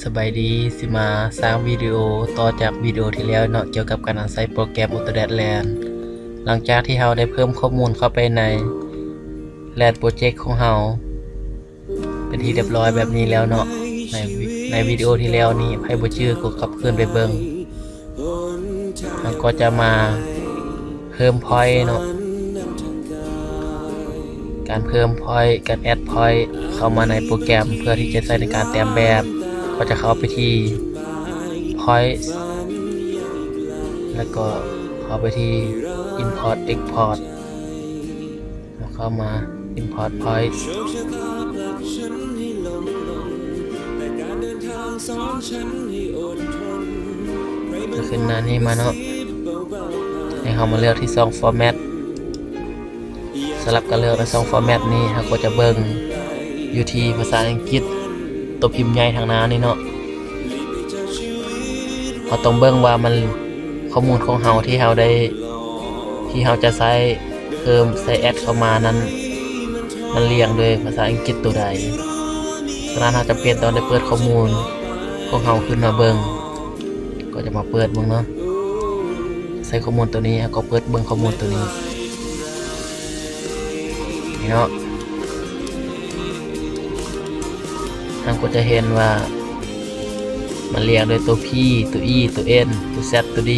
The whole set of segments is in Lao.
ສະບາຍດີ, ຊິມາສ້າງວິດີໂອຕໍ່ຈາກວິດີໂອທີ່ແລ້ວເນາະ, ກ່ຽວກັບການນຳໃຊ້ໂປຣແກຣມ AutoDASH LAN. ຫຼັງຈາກທີ່ເຮົາໄດ້ເພີ່ມຂໍ້ມູນເຂົ້າໄປໃນ LAN Project ຂອງເຮົາ ເປັນທີ່ຮຽບຮ້ອຍແບບນີ້ແລ້ວເນາະ, ໃນວິ ໃນວິດີໂອທີ່ແລ້ວນີ້ ໃຜບໍ່ຈື່ກໍກັບຄືນໄປເບິ່ງ. ເຮົາກໍຈະມາເພີ່ມພອຍເນາະ, ການເພີ່ມພອຍ, ການແອັດພອຍເຂົ້າມາໃນໂປຣແກຣມ ເພື່ອທີ່ຈະໃຊ້ໃນການແຕ້ມແບບ, ກໍຈະເຂົ້າໄປທີ່ພອຍ ແລ້ວກໍເຂົ້າໄປທີ່ Import Export. ເຮົາເຂົ້າມາ Import Point ກໍຂຶ້ນໜ້ານີ້ມາເນາະ, ໃຫ້ເຮົາມາເລືອກທີ່ຊ່ອງ Format. ສຳລັບການເລືອກໃນຊ່ອງ Format ນີ້ ເຮົາກໍຈະເບິ່ງຢູ່ທີ່ພາສາອັງກິດ ຕົວພິມໃຫຍ່ທາງໜ້ານີ້ເນາະ. ເຮົາຕ້ອງເບິ່ງວ່າມັນ ຂໍ້ມູນຂອງເຮົາທີ່ເຮົາໄດ້ ທີ່ເຮົາຈະໃຊ້ເພີ່ມ ໃສ່ແອັດເຂົ້າມານັ້ນ ມັນລຽງໂດຍພາສາອັງກິດໂຕໃດ. ສະນັ້ນເຮົາຈຳເປັນຕ້ອງໄດ້ເປີດຂໍ້ມູນຂອງເຮົາຂຶ້ນມາເບິ່ງ, ກໍຈະມາເປີດເບິ່ງເນາະ, ໃສ່ຂໍ້ມູນໂຕນີ້ ເຮົາກໍເປີດເບິ່ງຂໍ້ມູນໂຕນີ້. ນີ້ເນາະ, ທ່ານກໍຈະເຫັນວ່າມັນລຽງໂດຍຕົວ P ຕົວ E ຕົວ N ຕົວ Z ຕົວ D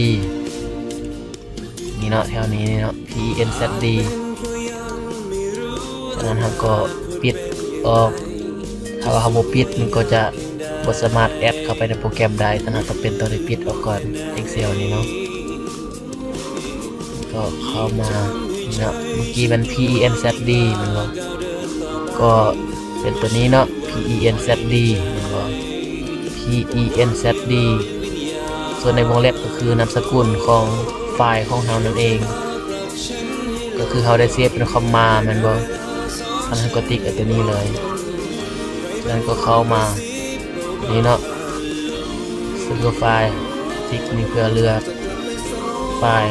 ນີ້ເນາະ, ແຖວນີ້ນີ້ເນາະ P E N Z D. ສະນັ້ນເຮົາກໍປິດອອກ, ຖ້າວ່າເຮົາບໍ່ປິດ ມັນກໍຈະບໍ່ສາມາດແອັດເຂົ້າໄປໃນໂປຣແກຣມໄດ້. ສະນັ້ນຈຳເປັນຕ້ອງໄດ້ປິດອອກກ່ອນ Excel ນີ້ເນາະ. ກໍເຂົ້າມາເນາະ, ເມື່ອກີ້ມັນ P E N Z D ແມ່ນບໍ່? ກໍເປັນຕົວນີ້ເນາະ P E N Z D ແມ່ນບໍ່? P E N Z D. ສ່ວນໃນວົງເລັບກໍຄືນາມສະກຸນຂອງຟາຍຂອງເຮົານັ້ນເອງ, ກໍຄືເຮົາໄດ້ເຊບເປັນຄອມມາແມ່ນບໍ່? ອັນນັ້ນກໍຕິກເອົາຕົວນີ້ເລີຍ. ຈາກນັ້ນກໍເຂົ້າມານີ້ເນາະ Single File ຕິກນີ້ເພື່ອເລືອກຟາຍ.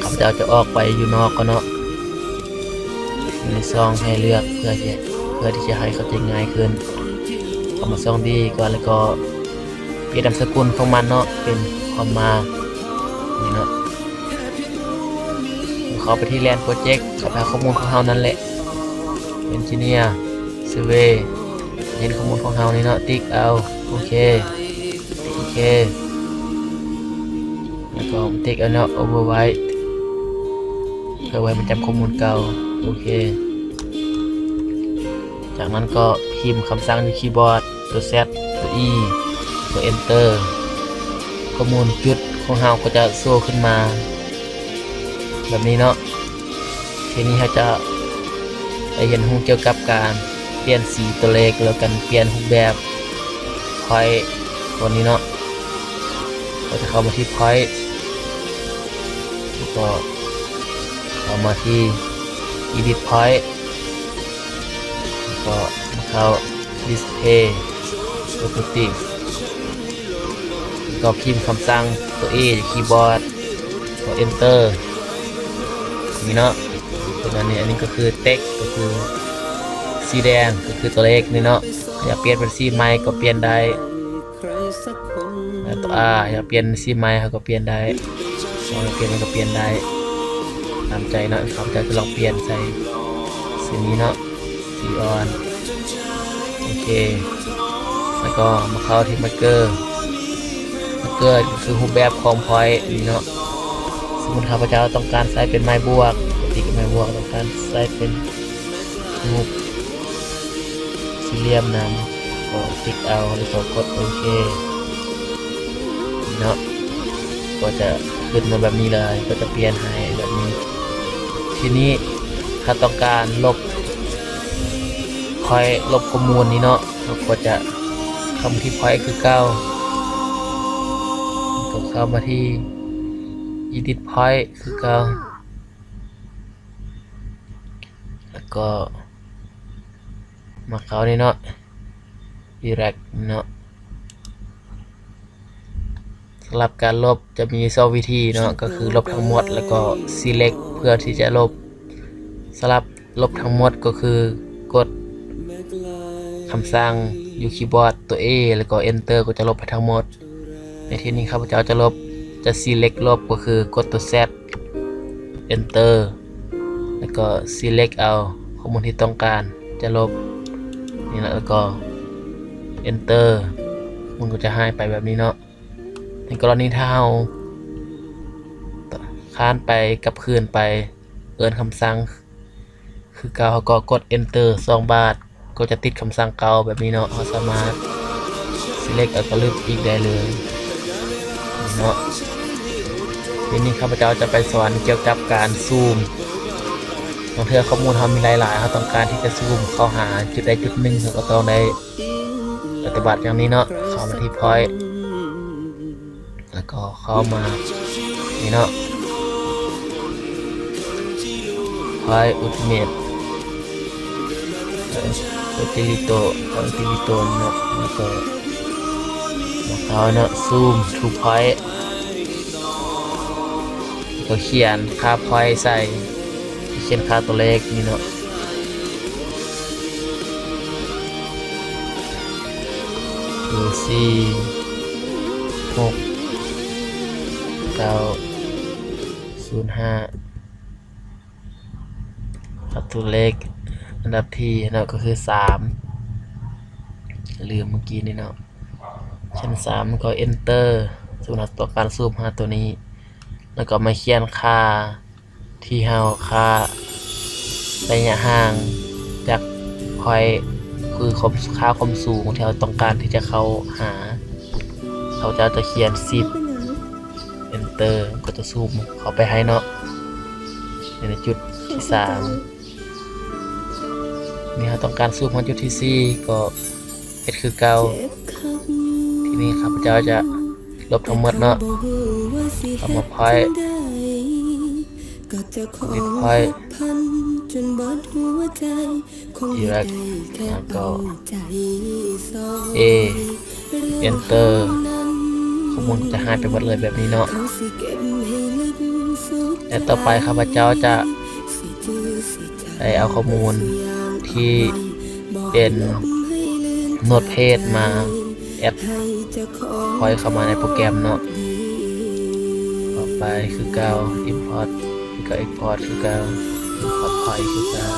ຂ້າພະເຈົ້າຈະອອກໄປຢູ່ນອກກ່ອນເນາະ, ມີຊ່ອງໃຫ້ເລືອກເພື່ອຈະ ເພື່ອທີ່ຈະໃຫ້ເຂົ້າໃຈງ່າຍຂຶ້ນ. ເຂົ້າມາຊ່ອງ D ກ່ອນ ແລ້ວກໍປ່ຽນນາມສະກຸນຂອງມັນເນາະ ເປັນຄອມມານີ້ເນາະ. ເຂົ້າໄປທີ່ LAN Project ເຂົ້າໄປຫາຂໍ້ມູນຂອງເຮົານັ້ນແຫຼະ Engineer Survey ເຫັນຂໍ້ມູນຂອງເຮົານີ້ເນາະ, ຕິກເອົາ ໂອເຄ ຕິກໂອເຄ ແລ້ວກໍຕິກເອົາເນາະ Overwrite ເພື່ອໄວ້ມັນຈຳຂໍ້ມູນເກົ່າ. ໂອເຄ ຈາກນັ້ນກໍພິມຄຳສັ່ງຢູ່ຄີບອດ ຕົວ Z ຕົວ E ຕົວ Enter. ຂໍ້ມູນຈຸດຂອງເຮົາກໍຈະໂຊຂຶ້ນມາແບບນີ້ເນາະ. ທີນີ້ເຮົາຈະໄປຮຽນຮູ້ກ່ຽວກັບການປ່ຽນສີຕົວເລກ ແລ້ວກັນປ່ຽນຮູບແບບ Point ຕົວນີ້ເນາະ. ເຮົາຈະເຂົ້າມາທີ່ Point ແລ້ວກໍເຂົ້າມາທີ່ Edit Point ແລ້ວກໍມາເຂົ້າ Display Properties ແລ້ວກໍພິມຄຳສັ່ງຕົວ A ຢູ່ຄີບອດ ແລ້ວ Enter ນີ້ເນາະ. ເປັນອັນນີ້ ອັນນີ້ກໍຄື Text ກໍຄືສີແດງ ກໍຄືຕົວເລກນີ້ເນາະ. ຢາກປ່ຽນເປັນສີໃໝ່ກໍປ່ຽນໄດ້ ແລ້ວຕົວ R ຢາກປ່ຽນສີໃໝ່ເຮົາກໍປ່ຽນໄດ້, ເຮົາຢາກປ່ຽນຫຍັງກໍປ່ຽນໄດ້ຕາມໃຈເນາະ. ຂ້າພະເຈົ້າຈະລອງປ່ຽນໃສ່ສີນີ້ເນາະ ສີອ່ອນ. ໂອເຄ ແລ້ວກໍມາເຂົ້າທີ່ Marker. Marker ກໍຄືຮູບແບບຂອງ Point ນີ້ເນາະ. ສົມມຸດຂ້າພະເຈົ້າຕ້ອງການໃຊ້ເປັນໄມ້ບວກ ກໍຕິກເປັນໄມ້ບວກ, ຕ້ອງການໃຊ້ເປັນຮູບສີ່ຫຼ່ຽມນຳ ກໍຕິກເອົາ ແລ້ວກໍກົດໂອເຄເນາະ. ກໍຈະຂຶ້ນມາແບບນີ້ເລີຍ, ກໍຈະປ່ຽນໃຫ້ແບບນີ້. ທີນີ້ຖ້າຕ້ອງການລົບ Point ລົບຂໍ້ມູນນີ້ເນາະ, ເຮົາກໍຈະເຂົ້າມາທີ່ Point ຄືເກົ່າ, ກໍເຂົ້າມາທີ່ Edit Point ຄືເກົ່າ, ແລ້ວກໍມາເຂົ້ານີ້ເນາະ Delete ເນາະ. ສຳລັບການລົບຈະມີສອງວິທີເນາະ, ກໍຄືລົບທັງໝົດ ແລ້ວກໍ Select ເພື່ອທີ່ຈະລົບ. ສຳລັບລົບທັງໝົດກໍຄືກົດ ຄຳສັ່ງຢູ່ຄີບອດຕົວ A ແລ້ວກໍ Enter ກໍຈະລົບໃຫ້ທັງໝົດ. ໃນທີ່ນີ້ຂ້າພະເຈົ້າຈະລົບ ຈະ select ລົບ ກໍຄືກົດຕົວ Z Enter ແລ້ວກໍ select ເອົາຂໍ້ມູນທີ່ຕ້ອງການຈະລົບນີ້ນະ ແລ້ວກໍ Enter ມັນກໍຈະຫາຍໄປແບບນີ້ເນາະ. ໃນກໍລະນີຖ້າເຮົາຄ້ານໄປ ກັບຄືນໄປເອີ້ນຄຳສັ່ງ ຄືເກົ່າ ເຮົາກໍກົດ Enter ສອງບາດ ກໍຈະຕິດຄຳສັ່ງເກົ່າແບບນີ້ເນາະ. ເຮົາສາມາດ select ເອົາກະລຶບອີກໄດ້ເລີຍເນາະ. ທີນີ້ຂ້າພະເຈົ້າຈະໄປສອນກ່ຽວກັບການຊູມ. ບາງເທື່ອຂໍ້ມູນເຮົາມີຫຼາຍໆ ເຮົາຕ້ອງການທີ່ຈະຊູມເຂົ້າຫາຈຸດໃດຈຸດໜຶ່ງ ເຮົາກໍຕ້ອງໄດ້ປະຕິບັດຢ່າງນີ້ເນາະ. ເຂົ້າມາທີ່ Point ແລ້ວກໍເຂົ້າມານີ້ເນາະ Point Ultimate ເອີ Utilito Point Utilito ເນາະ ແລ້ວກໍມາເຂົ້າເນາະ Zoom to Point ແລ້ວກໍຂຽນຄ່າ Point ໃສ່ ຂຽນຄ່າຕົວເລກນີ້ເນາະ ຢູ່ ສີ່ ຫົກ ເກົ້າ ສູນ ຫ້າ ກັບຕົວເລກອັນດັບທີເນາະ ກໍຄື ສາມ ລືມເມື່ອກີ້ນີ້ເນາະ ຊັ້ນ ສາມ ແລ້ວກໍ Enter ສົມມຸດເຮົາຕ້ອງການຊູມຫາຕົວນີ້ ແລ້ວກໍມາຂຽນຄ່າ ທີ່ເຮົາ ຄ່າໄລຍະຫ່າງຈາກ Point ຄືຄວາມ ຄ່າຄວາມສູງທີ່ເຮົາຕ້ອງການທີ່ຈະເຂົ້າຫາ. ຂ້າພະເຈົ້າຈະຂຽນ ສິບ Enter ກໍຈະຊູມເຂົ້າໄປໃຫ້ເນາະ ໃນຈຸດທີ ສາມ. ນີ້ເຮົາຕ້ອງການຊູມເຂົ້າຈຸດທີ ສີ່ ກໍ ເຮັດຄືເກົ່າ. ທີນີ້ຂ້າພະເຈົ້າຈະລົບທັງໝົດເນາະ ເຂົ້າມາ Point Edit Point Erect ແລ້ວກໍ A Enter ຂໍ້ມູນຈະຫາຍໄປໝົດເລີຍແບບນີ້ເນາະ. ແລະ ຕໍ່ໄປຂ້າພະເຈົ້າຈະ ໄດ້ເອົາຂໍ້ມູນທີ່ເປັນ Notepad ມາ add Point ເຂົ້າມາໃນໂປຣແກຣມເນາະ. ຕໍ່ໄປຄືເກົ່າ Import ແລ້ວກໍ Export ຄືເກົ່າ Import Point ຄືເກົ່າ.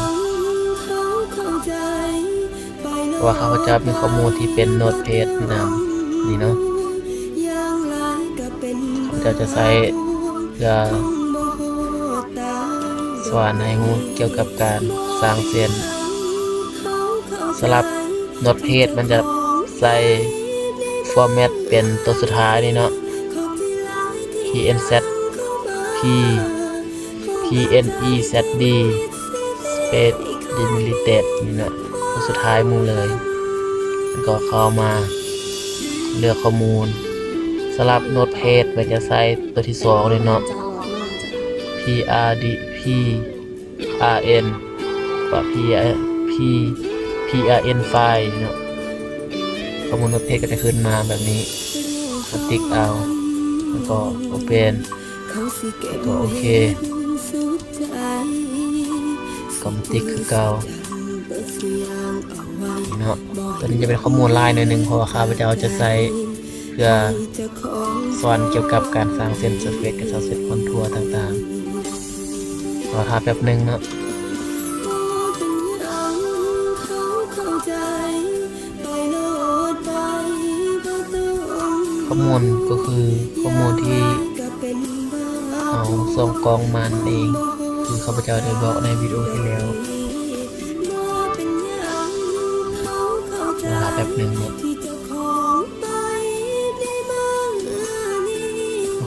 ເພາະວ່າຂ້າພະເຈົ້າມີຂໍ້ມູນທີ່ເປັນ Notepad ຢູ່ນຳນີ້ເນາະ ຂ້າພະເຈົ້າຈະໃຊ້ເພື່ອສອນໃຫ້ຮູ້ກ່ຽວກັບການສ້າງເສັ້ນ. ສຳລັບ Notepad ມັນຈະໃຊ້ format ເປັນຕົວສຸດທ້າຍນີ້ເນາະ P N Z P P N E Z D Space Delimited ນີ້ເນາະ ຕົວສຸດທ້າຍໝູ່ເລີຍ ແລ້ວກໍເຂົ້າມາເລືອກຂໍ້ມູນ. ສຳລັບ Notepad ມັນຈະໃຊ້ຕົວທີສອງນີ້ເນາະ P R D P R N ປະ P P P R N File ເນາະ. ຂໍ້ມູນ Notepad ກໍຈະຂຶ້ນມາແບບນີ້ ກໍຕິກເອົາ ແລ້ວກໍ Open ກໍໂອເຄ ກໍມາຕິກຄືເກົ່າເນາະ. ຕົວນີ້ຈະເປັນຂໍ້ມູນຫຼາຍໜ້ອຍໜຶ່ງ ເພາະວ່າຂ້າພະເຈົ້າຈະໃຊ້ເພື່ອສອນກ່ຽວກັບການສ້າງເສັ້ນ surface ກັບສ້າງເສັ້ນ contour ຕ່າງໆ. ລໍຖ້າແປັບໜຶ່ງເນາະ. ຂໍ້ມູນກໍຄືຂໍ້ມູນທີ່ເຮົາສ່ອງກ້ອງມານັ້ນເອງ ຄືຂ້າພະເຈົ້າໄດ້ບອກໃນວິດີໂອທີ່ແລ້ວ. ລໍຖ້າແປັບໜຶ່ງເນາະ.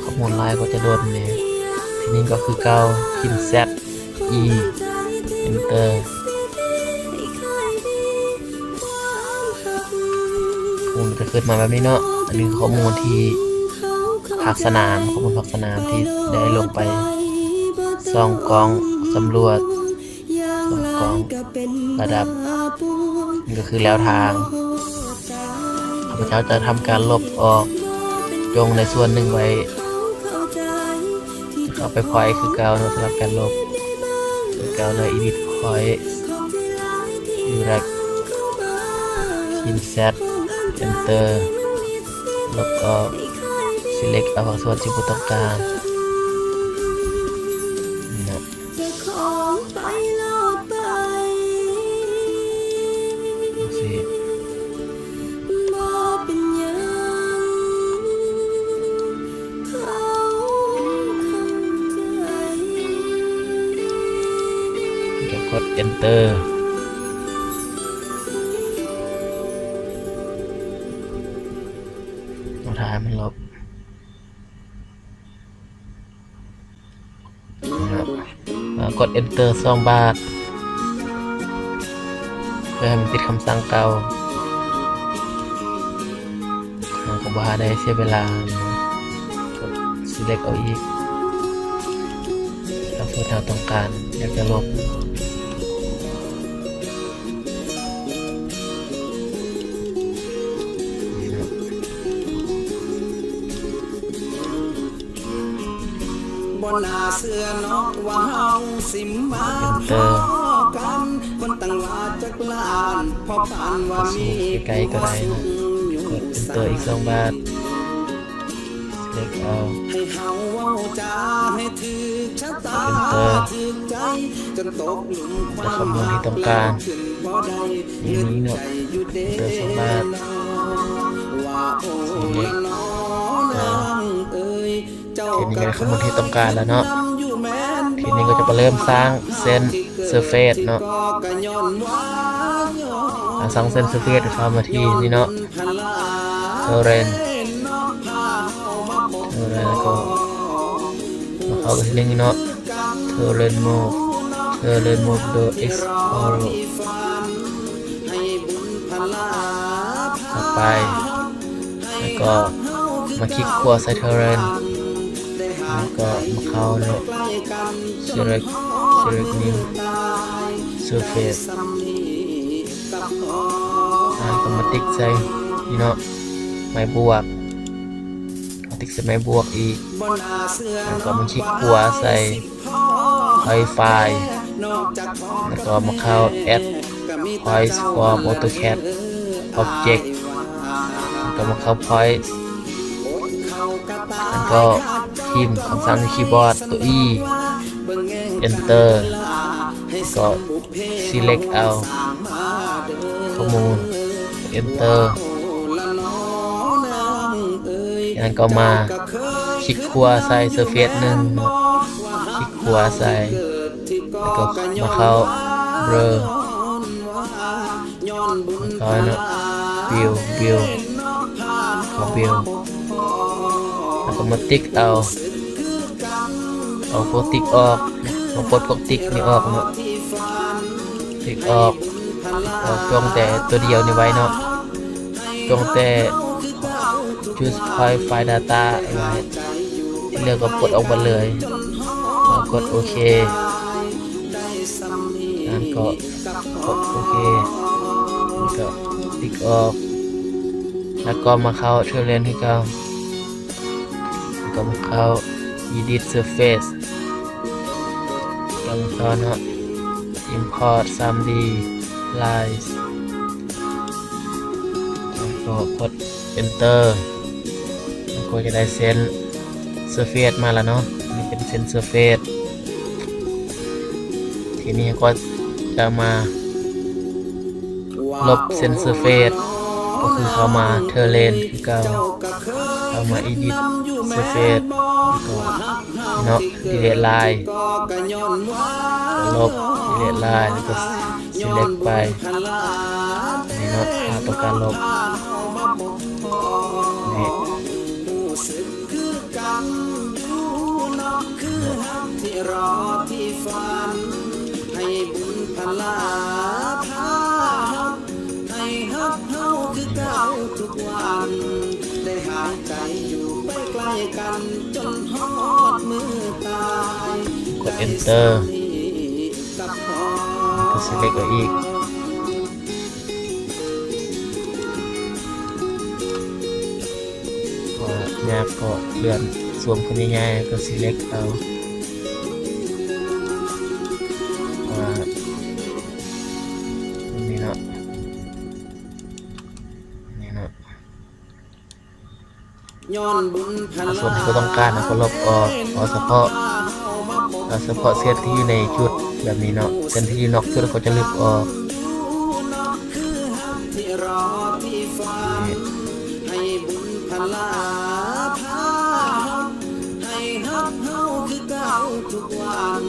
ຂໍ້ມູນຫຼາຍກໍຈະດົນແດ່. ທີນີ້ກໍຄືເກົ່າ ພິມ Z E Enter ມັນຈະຂຶ້ນມາແບບນີ້ເນາະ. ອັນນີ້ຄືຂໍ້ມູນທີ່ພາກສະໜາມ, ຂໍ້ມູນພາກສະໜາມທີ່ໄດ້ລົງໄປສ່ອງກ້ອງສຳຫຼວດ ສອງກ້ອງລະດັບ, ມັນກໍຄືແລວທາງ. ຂ້າພະເຈົ້າຈະທຳການລົບອອກ ຈົ່ງໃນສ່ວນໜຶ່ງໄວ້. ເຂົ້າໄປ Point ຄືເກົ່າເນາະ, ສຳລັບການລົບ ຄືເກົ່າເລີຍ Edit Point Erect Insert Enter ລົບອອກ Select ເອົາພາກສ່ວນທີ່ບໍ່ຕ້ອງການນະ ແລ້ວກໍກົດ Enter ເຮົາຖ້າໃຫ້ມັນລົບ ແລ້ວກໍກົດ Enter ສອງບາດ ເພື່ອໃຫ້ມັນຕິດຄຳສັ່ງເກົ່າ. ເຮົາກໍບໍ່ຫາໄດ້ເສຍເວລາ Select ເອົາອີກ ຕາມທີ່ເຮົາຕ້ອງການ ຢາກຈະລົບ. ບໍ່ໜ້າເຊື່ອເນາະວ່າເຮົາຊິມາພໍ້ກັນ ຄົນຕັ້ງວ່າຈັກລ້ານ ພໍ້ປານວ່າມີ ໃກ້ໆກໍໄດ້ນະ ກົດ Enter ອີກສອງບາດ Select ເອົາ ໃຫ້ເຮົາເວົ້າຈາໃຫ້ຖືກຊະຕາ Enter ຖືກໃຈ ຈົນຕົກ ແລ້ວຄຳນວນທີ່ຕ້ອງການ ນີ້ເນາະ ເຕີມສອງບາດ ນີ້ເນາະ ເອີ ທີນີ້ກໍໄດ້ຄຳນວນທີ່ຕ້ອງການແລ້ວເນາະ ທີນີ້ກໍຈະໄປເລີ່ມສ້າງເສັ້ນ Surface ເນາະ ອາ ສ້າງເສັ້ນ Surface ເຂົ້າມາທີ່ນີ້ເນາະ Terrain Terrain ແລ້ວກໍມາເຂົ້າອີກທີໜຶ່ງເນາະ Terrain Mode Terrain Mode Door Explorer ເຂົ້າໄປ ແລ້ວກໍມາຄລິກຂວາໃສ່ Terrain ແລ້ວກໍມາເຂົ້າເນາະ Select Select New Surface ແລ້ວກໍມາຕິກໃສ່ນີ້ເນາະ ໄມ້ບວກ ມາຕິກໃສ່ໄມ້ບວກອີກ ແລ້ວກໍມາຄລິກຂວາໃສ່ Point File ແລ້ວກໍມາເຂົ້າ Add Point from AutoCAD Object ແລ້ວກໍມາເຂົ້າ Point ແລ້ວກໍພິມຄຳສັ່ງທີ່ຄີບອດ ຕົວ E Enter ກໍ Select ເອົາຂໍ້ມູນ Enter ຈາກນັ້ນກໍມາຄລິກຂວາໃສ່ Surface ໜຶ່ງ ຄລິກຂວາໃສ່ ແລ້ວກໍມາເຂົ້າ Blur ເຂົ້າເນາະ Blur Blur ເຂົ້າ Blur ແລ້ວກໍມາຕິກເອົາ ເອົາພວກຕິກອອກ ມາປົດພວກຕິກນີ້ອອກເນາະ ຕິກອອກ ຕິກອອກ ຈ້ອງແຕ່ຕົວດຽວນີ້ໄວ້ເນາະ ຈ້ອງແຕ່ Choose Point File Data ໄວ້ ທີ່ເຫຼືອກໍປົດອອກໝົດເລີຍ ແລ້ວກົດໂອເຄ ນັ້ນກໍກົດໂອເຄ ແລ້ວກໍຕິກອອກ ແລ້ວກໍມາເຂົ້າ Terrain ຄືເກົ່າ ແລ້ວກໍມາເຂົ້າ Edit Surface ແລ້ວກໍມາເຂົ້າເນາະ Import ສາມດີ Lines ແລ້ວກໍກົດ Enter ແລ້ວກໍຈະໄດ້ເສັ້ນ Surface ມາແລ້ວເນາະ ນີ້ເປັນເສັ້ນ Surface ທີນີ້ເຮົາກໍຈະມາລົບເສັ້ນ Surface ກໍຄືເຂົ້າມາ Terrain ຄືເກົ່າ ເຂົ້າມາ Edit Surface ແລ້ວກໍເນາະ Delete Line ລົບ Delete Line ແລ້ວກໍ Select ໄປ ນີ້ເນາະ ເຮົາຕ້ອງການລົບ ນີ້ ກົດ Enter ກໍ Select ເອົາອີກ ເພາະວ່າຍາກກໍເລື່ອນ ຊວມຂຶ້ນໃຫຍ່ໆ ກໍ Select ເອົາ ເພາະວ່າ ນີ້ເນາະ. ຍ້ອນບຸນພະລາ ສ່ວນທີ່ບໍ່ຕ້ອງການເຮົາກໍລົບອອກ ເອົາສະເພາະ ເອົາສະເພາະເສັ້ນທີ່ຢູ່ໃນຈຸດແບບນີ້ເນາະ ເສັ້ນທີ່ຢູ່ນອກຈຸດເຮົາກໍຈະລົບອອກ. ໃຫ້ບຸນພະລາພາຮັກ ໃຫ້ຮັກເຮົາຄືເກົ່າທຸກວັນ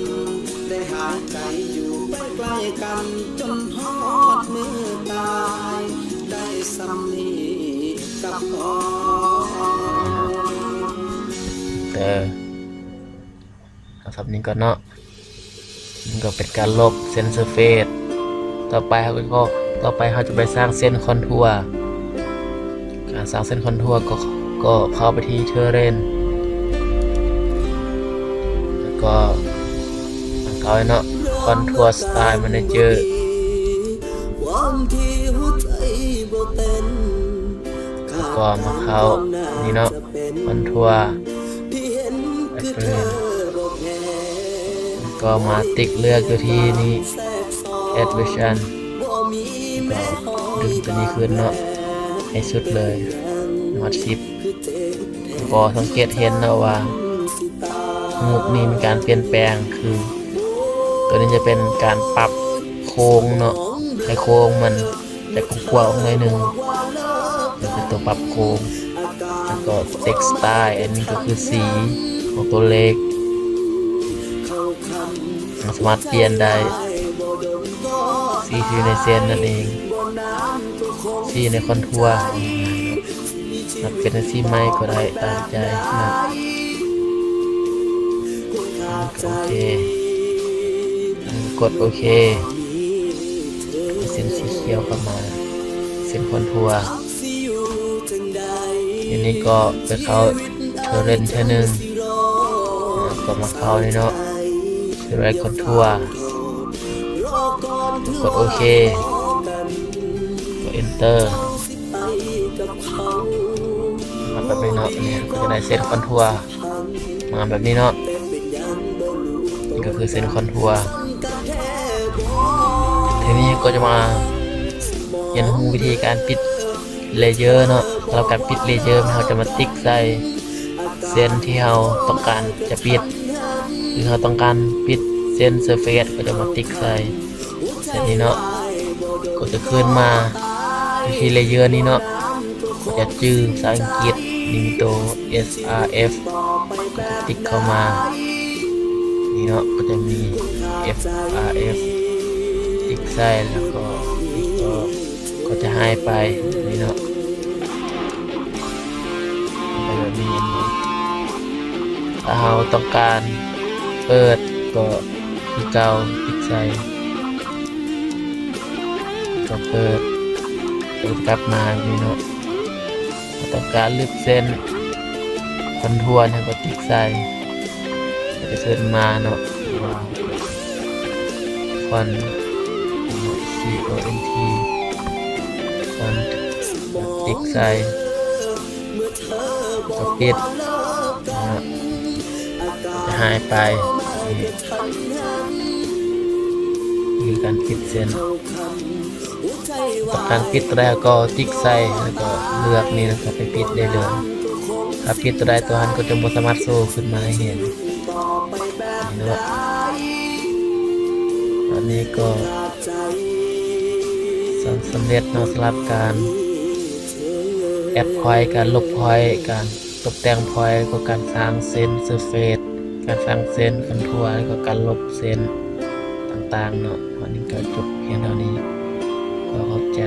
ໄດ້ຫາຍໃຈຢູ່ໄກໆກັນ ຈົນຮອດມື້ຕາຍ ໄດ້ສ່ຳນີ້ກັບພໍ່. ເອີ ເອົາສ່ຳນີ້ກ່ອນເນາະ. ມັນກໍເປັນການລົບເສັ້ນເຊີເຟດ. ຕໍ່ໄປເຮົາກໍ ຕໍ່ໄປເຮົາຈະໄປສ້າງເສັ້ນຄອນທົວ. ການສ້າງເສັ້ນຄອນທົວກໍ ກໍເຂົ້າໄປທີ່ເທີເຣນ ແລ້ວກໍຕັ້ງເອົາເນາະ ຄອນທົວສະຕາຍແມເນເຈີ ແລ້ວກໍມາເຂົ້ານີ້ເນາະ ຄອນທົວ ແອັບເປີນ ແລ້ວກໍມາຕິກເລືອກຢູ່ທີ່ນີ້ ແອັດເວີຊັນ ກໍດຶງຕົວນີ້ຂຶ້ນເນາະ ໃຫ້ສຸດເລີຍ ຮອດສິບ. ກໍສັງເກດເຫັນເນາະວ່າຮູບນີ້ມີການປ່ຽນແປງ ຄືຕົວນີ້ຈະເປັນການປັບໂຄ້ງເນາະ ໃຫ້ໂຄ້ງມັນ ແຕ່ກວ້າງໆອອກໜ້ອຍໜຶ່ງ ເປັນຕົວປັບໂຄ້ງ ແລ້ວກໍເທັກສະຕາຍ ອັນນີ້ກໍຄືສີຂອງຕົວເລກ ເຮົາສາມາດປ່ຽນໄດ້ ສີທີ່ຢູ່ໃນເສັ້ນນັ້ນເອງ ສີໃນຄອນທົວ ເປັນສີໃໝ່ກໍໄດ້ຕາມໃຈເນາະ. ໂອເຄ ກົດໂອເຄ ເສັ້ນສີຂຽວເຂົ້າມາ ເສັ້ນຄອນທົວ. ທີນີ້ກໍໄປເຂົ້າເທີເຣນເທື່ອໜຶ່ງ ກໍມາເຂົ້ານີ້ເນາະ ເທີເຣນຄອນທົວ ກົດໂອເຄ ກົດເອັນເຕີ ມາແບບນີ້ເນາະ. ນີ້ກໍຈະໄດ້ເສັ້ນຄອນທົວ ມາແບບນີ້ເນາະ ນີ້ກໍຄືເສັ້ນຄອນທົວ. ທີນີ້ກໍຈະມາຮຽນຮູ້ວິທີການປິດເລເຢີເນາະ. ສຳລັບການປິດເລເຢີ ເຮົາຈະມາຕິກໃສ່ເສັ້ນທີ່ເຮົາຕ້ອງການຈະປິດ ຫຼືເຮົາຕ້ອງການປິດເສັ້ນເຊີເຟດ ກໍຈະມາຕິກໃສ່ ແບບນີ້ເນາະ ກໍຈະຂຶ້ນມາທີ່ເລເຢີນີ້ເນາະ ກໍຈະຈື່ພາສາອັງກິດ ນີ້ມີໂຕ ເອສອາເອັຟ ກໍຈະຕິກເຂົ້າມາ ນີ້ເນາະ ກໍຈະມີ ເອຟອາເອັຟ ຕິກໃສ່ ແລ້ວກໍ ກໍຈະຫາຍໄປ ນີ້ເນາະ ໄປແບບນີ້. ຖ້າເຮົາຕ້ອງການເປີດກໍຄືເກົ່າ ຕິກໃສ່ ກໍເປີດ ເປີດກັບມາແບບນີ້ເນາະ. ເຮົາຕ້ອງການລຶບເສັ້ນຄອນທວນ ເຮົາກໍຕິກໃສ່ ກໍຈະຂຶ້ນມາເນາະ ວ່າ ຟອນ ຊີ ໂອ ເອັນ ທີ ຟອນ ຕິກໃສ່ ກໍປິດເນາະ ຈະຫາຍໄປ. ນີ້ຄືການປິດເສັ້ນ ຕ້ອງການປິດຕົວໃດກໍຕິກໃສ່ ແລ້ວກໍເລືອກນີ້ ແລ້ວກໍໄປປິດໄດ້ເລີຍ. ຖ້າປິດຕົວໃດ ຕົວນັ້ນກໍຈະບໍ່ສາມາດໂຊຂຶ້ນມາໃຫ້ເຫັນ ນີ້ເນາະ. ອັນນີ້ກໍສຳ ສຳເລັດເນາະ ສຳລັບການແອັດພອຍ ການລົບພອຍ ການຕົບແຕ່ງພອຍ ແລ້ວກໍການສ້າງເສັ້ນເຊີເຟດ ການສ້າງເສັ້ນຄອນທວນ ແລ້ວກໍການລົບເສັ້ນຕ່າງໆເນາະ. ວັນນີ້ກໍຈົບພຽງເທົ່ານີ້ ຂໍຂອບໃຈ.